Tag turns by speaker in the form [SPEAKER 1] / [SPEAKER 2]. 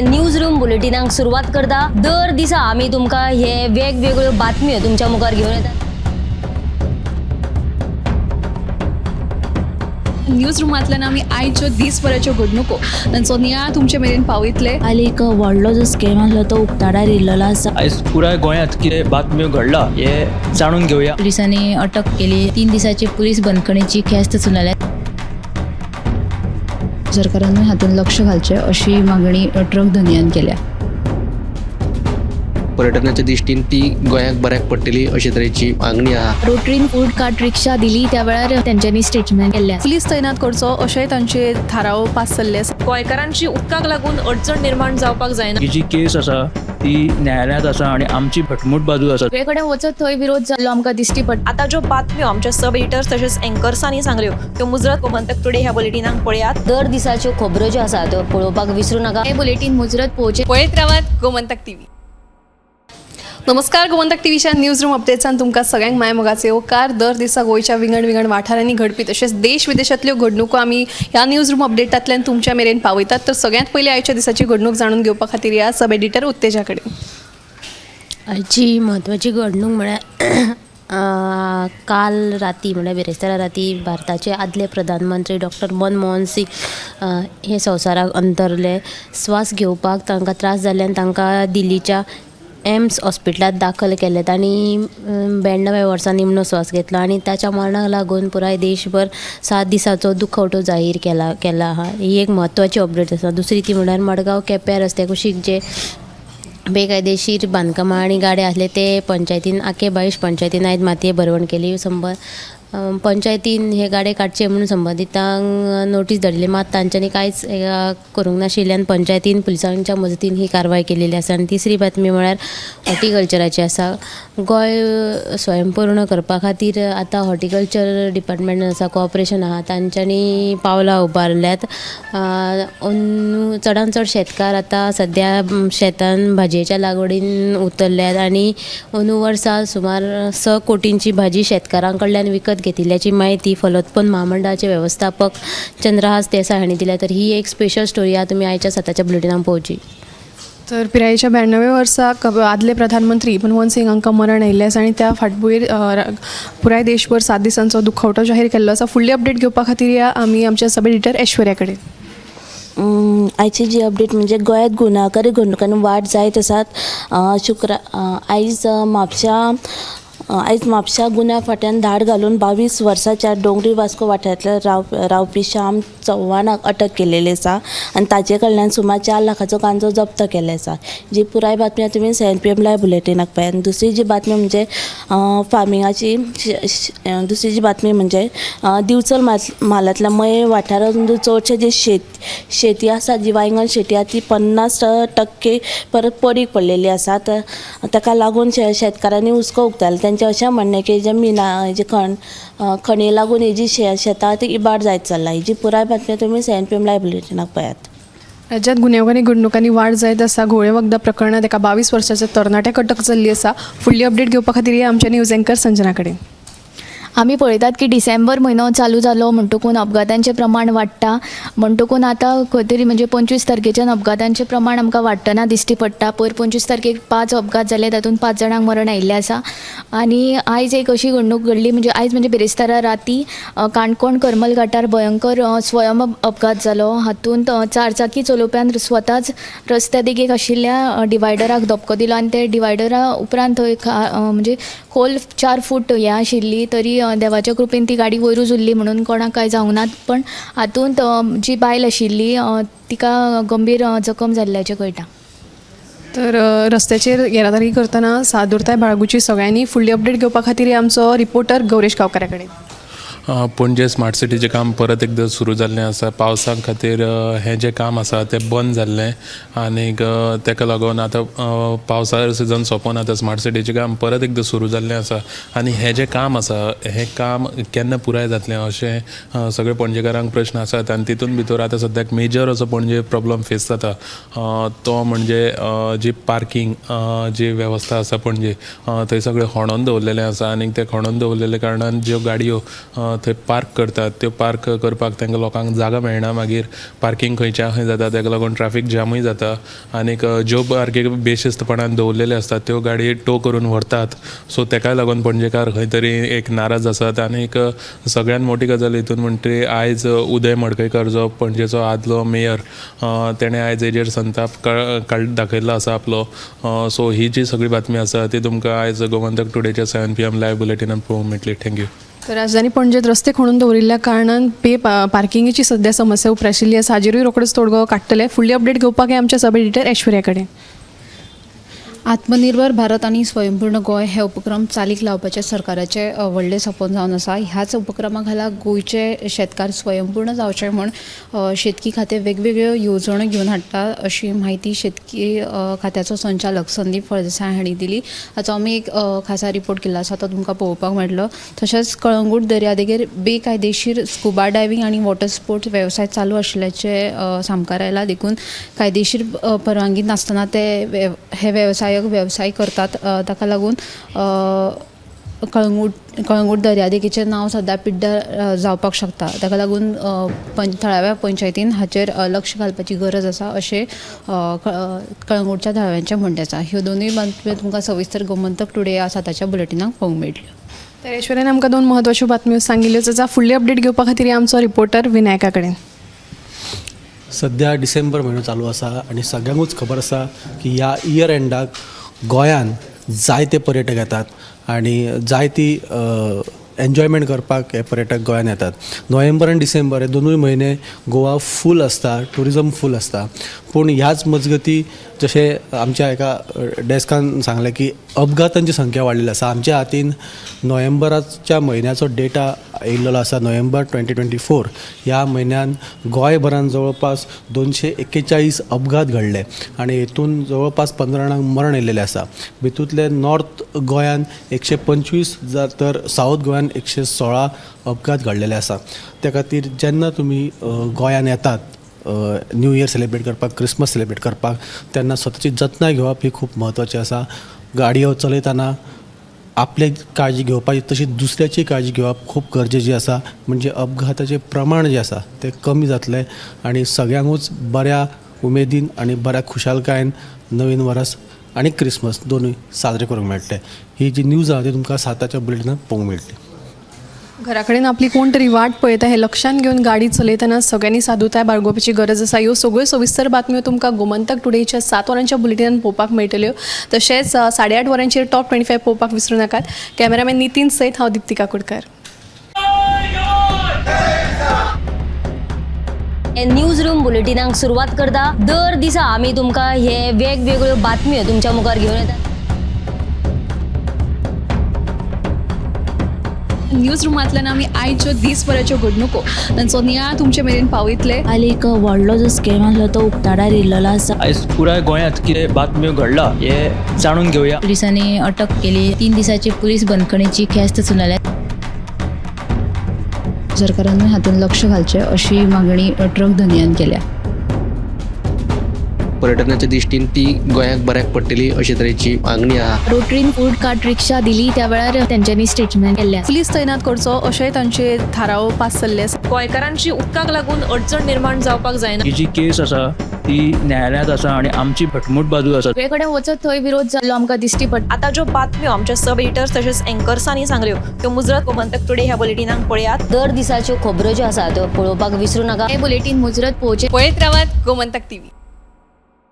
[SPEAKER 1] News room बुलेटिनाक सुरवात करता. दर दिसा आमी तुमकां हे वेगवेगळ्यो बातम्यो तुमच्या मुखार घेवन येतात.
[SPEAKER 2] न्यूज रुमांतल्यान आमी आयच्यो दीसभराच्यो घडणुको तांचो नियाळ तुमचे मेरेन पावयतले.
[SPEAKER 3] काल एक व्हडलो जो स्कॅम आसलो तो उक्ताडार येयल्लो आसा.
[SPEAKER 4] आयज पुराय गोंयांत कितें बातम्यो घडला हे जाणून घेवया.
[SPEAKER 5] पोलिसांनी अटक केली. 3 दिसाची पोलीस बंदखणीची ख्यास्त सुनावल्या.
[SPEAKER 6] सरकारानूय हातूंत लक्ष घालचें अशी मागणी ट्रक धनयान केल्या.
[SPEAKER 7] पर्यटनाच्या दृश्टीन ती गोंयाक बऱ्याक पडटली अशे तरेची मागणी आहा.
[SPEAKER 5] रोटरीन फूड कार्ट रिक्षा दिली त्या वेळार तेंच्यांनी स्टेटमेंट केल्लें आसा.
[SPEAKER 2] पुलीस तैनात करचो अशेंय तांचे थाराव पास जाल्ले आसा.
[SPEAKER 8] गोंयकारांची उदकाक लागून अडचण निर्माण जावपाक जायना.
[SPEAKER 4] ही जी केस आसा ती न्यायालयांत आसा आनी आमची घटमूट बाजू आसा.
[SPEAKER 5] सगळे कडेन वचत थंय विरोध जाल्लो आमकां दिश्टी पडटा.
[SPEAKER 8] आतां ज्यो बातम्यो आमच्या सब एडिटर्स तशेंच एंकर्सांनी सांगल्यो त्यो मुजरत गोमंतक टुडे ह्या बुलेटिनाक पळयात.
[SPEAKER 1] दर दिसाच्यो खबरो ज्यो आसा त्यो पळोवपाक विसरू नाका.
[SPEAKER 5] हे बुलेटीन मुजरत पळोवचें.
[SPEAKER 2] पळयत रावात गोमंतक टीव्ही. नमस्कार, गोमंतक टीव्हीच्या न्यूज रूम अपडेट्सान तुमकां सगळ्यांक माय मोगाचे येवकार. दर दिसा गोंयच्या विंगड विंगड वाठारांनी घडपी तशेंच देश विदेशांतल्यो घडणुको आमी ह्या न्यूज रूम अपडेटांतल्यान तुमच्या मेरेन पावयतात. तर सगळ्यांत पयलीं आयच्या दिसाची घडणूक जाणून घेवपा खातीर ह्या सब एडिटर उत्तेजा कडेन.
[SPEAKER 9] आयची म्हत्वाची घडणूक म्हळ्यार काल राती म्हळ्यार बिरेस्तारा राती भारताचे आदले प्रधानमंत्री डॉक्टर मनमोहन सिंग हे संवसाराक अंतरले. स्वास घेवपाक तांकां त्रास जाल्ल्यान तांकां दिल्लीच्या एम्स हॉस्पिटलांत दाखल केले. तांणी 92 वर्सां निमणो स्वास घेतलो आनी ताच्या मरणाक लागून पुराय देशभर 7 दिसांचो दुखवटो जाहीर केला आहा. ही एक म्हत्वाची अपडेट आसा. दुसरी ती म्हळ्यार मडगांव केप्यां रस्त्या कुशीक जे बेकायदेशीर बांदकामां आनी गाडे आसले ते पंचायतीन आके बायश पंचायतीन आयज मातये भरवण केली. पंचायतीन हे गाडे काडचे म्हणून संबंदितांक नोटीस धाडिल्ली, मात तांच्यांनी कांयच करूंक नाशिल्ल्यान पंचायतीन पुलिसांच्या मजतीन ही कारवाय केलेली आसा. आनी तिसरी बातमी म्हळ्यार हॉर्टिकल्चराची आसा. गोंय स्वयंपूर्ण करपा खातीर आतां हॉर्टिकल्चर डिपार्टमेंट आसा, कॉपरेशन आहा, तांच्यांनी पावलां उबारल्यात. अंदू चडान चड शेतकार आतां सद्या शेतान भाजयेच्या लागवडीन उतरल्यात आनी अंदू वर्सा सुमार 6 कोटींची भाजी शेतकारां कडल्यान विकत घेतिल्ल्याची म्हायती फलोत्पन्न म्हामंडळाचे व्यवस्थापक चंद्रहास देसाय हांणी दिल्या. तर ही एक स्पेशल स्टोरी आहा, तुमी आयच्या 7च्या बुलेटिनाक पळोवची.
[SPEAKER 2] तर पिरायेच्या 92 वर्सा आदले प्रधानमंत्री मनमोहन सिंग हांकां मरण आयिल्लें आसा आनी त्या फाटभूंयेर पुराय देशभर 7 दिसांचो दुखवटो जाहीर केल्लो आसा. फुडली अपडेट घेवपा खातीर या आमी आमच्या सब एडिटर ऐश्वर्या कडेन.
[SPEAKER 3] आयची जी अपडेट म्हणजे गोंयांत गुन्यांवकारी घडणुकांनी वाड जायत आसात. आयज म्हापश्या गुन्यांव फांट्यान धाड घालून 22 वर्साच्या डोंगरी वास्को वाठारांतल्या रावपी श्याम चव्हाणाक अटक केलेली आसा आनी ताचे कडल्यान सुमार 4 लाखाचो गांजो जप्त केल्लो आसा. जी पुराय बातमी तुमी 7 PM live बुलेटिनाक पळयात. आनी दुसरी जी बातमी म्हणजे फार्मिंगाची, दुसरी जी बातमी म्हणजे दिवचल म्हालांतल्या मये वाठारांत चडशे जे शेती आसा, जी वायंगण शेती आसा ती 50% परत पडीक पडलेली आसा. तर ताका लागून शेतकारांनी हुस्को उक्तायला. तांचें अशें म्हणणें की जे मिना जे खणी लागून ही जी शेतां ती इबाड जायत चल्ला. ही जी पुराय बातमी तुमी 7 PM live बुलेटिनाक पळयात.
[SPEAKER 2] राज्यात गुन्यांवकारी घडणुकांनी वाड जायत आसा. घोळे वखदां प्रकरणांत एका 22 वर्साच्या तरणाट्याक अटक जाल्ली आसा. फुडली अपडेट घेवपा खातीर या आमच्या न्यूज एंकर संजना कडेन.
[SPEAKER 5] आमी पळयतात की डिसेंबर म्हयनो चालू जालो म्हणटकून अपघातांचें प्रमाण वाडटा. म्हणटकून आतां खंय तरी म्हणजे 25 तारखेच्यान अपघातांचें प्रमाण आमकां वाडटना दिश्टी पडटा. पयर 25 तारखेक 5 अपघात जाले, तातूंत 5 जाणांक मरण आयिल्लें आसा. आनी आयज एक अशी घडणूक घडली म्हणजे आयज म्हणजे बिरेस्तारा राती काणकोण करमल घाटार भयंकर स्वयं अपघात जालो. हातूंत चारचाकी चलोवप्यान स्वताच रस्त्या देगेक आशिल्ल्या डिवायडराक धपको दिलो आनी ते डिवायडरा उपरांत थंय म्हणजे खोल 4 फूट हें आशिल्ली, तरी देवाच्या कृपेन ती गाडी वयरूच उरली म्हणून कोणाक कांय जावंक ना. पण हातूंत जी बायल आशिल्ली तिका गंभीर जखम जाल्ल्याचें कळटा.
[SPEAKER 2] तर रस्त्याचेर येरादारी करतना सादुरताय बाळगुची सगळ्यांनी. फुडली अपडेट घेवपा खातीर आमचो रिपोर्टर गौरेश गांवकारा कडेन.
[SPEAKER 10] पणजे स्मार्ट सिटीचें काम परत एकदां सुरू जाल्लें आसा. पावसा खातीर हें जें काम आसा तें बंद जाल्लें आनीक ताका लागून आतां पावसा सिजन सोंपोन आतां स्मार्ट सिटीचें काम परत एकदां सुरू जाल्लें आसा आनी हें जें काम आसा हें काम केन्ना पुराय जातलें अशें सगळे पणजेकारांक प्रश्न आसात. आनी तितून भितर आतां सद्याक मेजर असो पणजे प्रॉब्लम फेस जाता तो म्हणजे जी पार्कींग जी वेवस्था आसा पणजे थंय सगळें खणोन दवरलेलें आसा आनी तें खणोन दवरलेल्या कारणान ज्यो गाडयो थंय पार्क करतात त्यो पार्क करपाक तांकां लोकांक जागा मेळना. मागीर पार्कींग खंयच्या खंय जाता, ताका लागून ट्राफीक जामूय जाता आनीक ज्यो पार्कींग बेशिस्तपणान दवरलेल्यो आसतात त्यो गाडी टो करून व्हरतात. सो ताकाय लागून पणजेकार खंय तरी एक नाराज आसात. आनीक सगळ्यात मोठी गजाल हितून म्हणटी आयज उदय मडकयकर जो पणजेचो आदलो मेयर तेणें आयज हेजेर संताप दाखयल्लो आसा आपलो. सो ही जी सगळी बातमी आसा ती तुमकां आयज गोमंतक टुडेच्या 7 PM live बुलेटिनान पळोवंक मेळटली. Thank you.
[SPEAKER 2] तर राजधानी पणजेत रस्ते खणून दवरिल्ल्या कारणान पे पार्किंगेची सध्या समस्या उप्राशिल्ली आसा. हाजेरूय रोखडोच तोडगो काडटले. फुडली अपडेट घेवपाक हे आमच्या सब एडिटर ऐश्वर्या कडेन.
[SPEAKER 6] आत्मनिर्भर भारत आनी स्वयंपूर्ण गोंय हे उपक्रम चालीक लावपाचे सरकाराचे व्हडलें सपन जावन आसा. ह्याच उपक्रमा खाला गोंयचे शेतकार स्वयंपूर्ण जावचे म्हूण शेतकी खातें वेगवेगळ्यो येवजण्यो घेवन हाडटा अशी म्हायती शेतकी खात्याचो संचालक संदीप फळदेसाय हांणी दिली. हाचो आमी एक खासा रिपोर्ट केल्लो आसा, तो तुमकां पळोवपाक मेळटलो. तशेंच कळंगूट दर्यादेगेर बेकायदेशीर स्कुबा डायव्हींग आनी वॉटर स्पोर्ट्स वेवसाय चालू आशिल्ल्याचें सामकार आयलां. देखून कायदेशीर परवानगी नासतना ते हे वेवसाय करतात. ताका लागून कळंगूट दर्यादेगेचें नांव सद्या पिड्ड्यार जावपाक शकता. ताका लागून थळाव्या पंचायतीन हाचेर लक्ष घालपाची गरज आसा अशें कळंगूटच्या थळाव्यांचें म्हणणें आसा. ह्यो दोनूय बातम्यो तुमकां सविस्तर गोमंतक टुडे ह्या 7च्या बुलेटिनाक पळोवंक मेळटल्यो.
[SPEAKER 2] तर ऐश्वर्यान आमकां दोन म्हत्वाच्यो बातम्यो सांगिल्ल्यो. जाच्या फुडली अपडेट घेवपा खातीर आमचो रिपोर्टर विनायका कडेन.
[SPEAKER 11] सद्या डिसेंबर म्हयनो चालू आसा आनी सगळ्यांकूच खबर आसा की ह्या इयर एंडाक गोंयान जायते पर्यटक येतात आनी जायती एन्जॉयमेंट करपाक हे पर्यटक गोंयान येतात. नोव्हेंबर आनी डिसेंबर हे दोनूय म्हयने गोवा फूल आसता, ट्युरिजम फूल आसता. पूण ह्याच मजगती जशें आमच्या एका डेस्कान सांगलें की अपघातांची संख्या वाडलेली आसा. आमच्या हातीन नोव्हेंबराच्या म्हयन्याचो डेटा येयल्लो आसा. नोव्हेंबर 2024 ह्या म्हयन्यान गोंयभरान जवळपास 241 अपघात घडले आनी हेतून जवळपास 15 जाणांक मरण येयलेलें आसा. भितूंतले नॉर्थ गोंयान 125 तर सावथ गोंयान 116 अपघात घडलेले आसा. त्या खातीर जेन्ना तुमी गोंयान येतात न्यू इयर सेलिब्रेट करपाक, क्रिसमस सेलिब्रेट करपाक, तेन्ना स्वताची जतनाय घेवप ही खूब म्हत्वाची आसा. गाडयो चलयतना आपली काळजी घेवपाची तशी दुसऱ्याची काळजी घेवप खूब गरजेची आसा. म्हणजे अपघाताचें प्रमाण जें आसा तें कमी जातलें आनी सगळ्यांकूच बऱ्या उमेदीन आनी बऱ्या खुशालकायेन नवीन वर्स आनी क्रिसमस दोनूय साजरे करूंक मेळटले. ही जी न्यूज आसा ती तुमकां 7च्या बुलेटिनान पळोवंक मेळटली.
[SPEAKER 2] घरा कडेन आपली कोण तरी वाट पळयता हें लक्षांत घेवन गाडी चलयतना सगळ्यांनी सादुताय बाळगुपाची गरज आसा. ह्यो सगळ्यो सविस्तर बातम्यो तुमकां गोमंतक टुडेच्या 7 वरांच्या बुलेटिनान पळोवपाक मेळटल्यो. तशेंच 8:30 वरांचेर टॉप 25 पळोवपाक विसरूं नाकात. कॅमेरामॅन नितीन सयत हांव दीप्ती काकोडकर.
[SPEAKER 1] न्यूज रूम बुलेटिनाक सुरवात करता. दर दिसा आमी तुमकां हे वेगवेगळ्यो बातम्यो तुमच्या मुखार घेवन येतात.
[SPEAKER 2] न्यूज रुमांतल्यान आमी आयच्यो दीसभराच्यो घडणुको तांचो नियाळ तुमचे मेरेन पावयतले.
[SPEAKER 3] आनी एक व्हडलो जो स्कॅम आसलो तो उक्ताडार येयल्लो आसा.
[SPEAKER 4] आयज पुराय गोंयांत कितें बातम्यो घडला हे जाणून घेवया.
[SPEAKER 5] पुलिसांनी अटक केली. 3 दिसाची पुलीस बंदखणीची ख्यास्त सुनायल्या.
[SPEAKER 6] सरकारानूय हातूंत लक्ष घालचें अशी मागणी ट्रक धनयान केल्या.
[SPEAKER 7] पर्यटनाच्या दृश्टीन ती गोंयाक बऱ्याक पडटली अशे तरेची मागणी आहा.
[SPEAKER 5] रोटरीन फूड कार्ट रिक्षा दिली त्या वेळार तेंच्यांनी स्टेटमेंट केल्लें.
[SPEAKER 2] पुलीस तैनात करचो अशेंय तांचे थाराव पास जाल्ले आसा.
[SPEAKER 8] गोंयकारांची उदकाक लागून अडचण निर्माण जावपाक जायना.
[SPEAKER 4] ही जी केस आसा ती न्यायालयांत आसा आनी आमची घटमूट बाजू आसा.
[SPEAKER 5] सगळे कडेन वचत थंय विरोध जाल्लो आमकां दिश्टी पडटा.
[SPEAKER 8] आतां ज्यो बातम्यो आमच्या सब एडिटर्स तशेंच एंकर्सांनी सांगल्यो त्यो मुजरत गोमंतक टुडे ह्या बुलेटिनाक पळयात.
[SPEAKER 1] दर दिसाच्यो खबरो ज्यो आसा त्यो पळोवपाक विसरूं नाका.
[SPEAKER 5] हे बुलेटीन मुजरत पळोवचें.
[SPEAKER 2] पळयत रावात गोमंतक टीव्ही.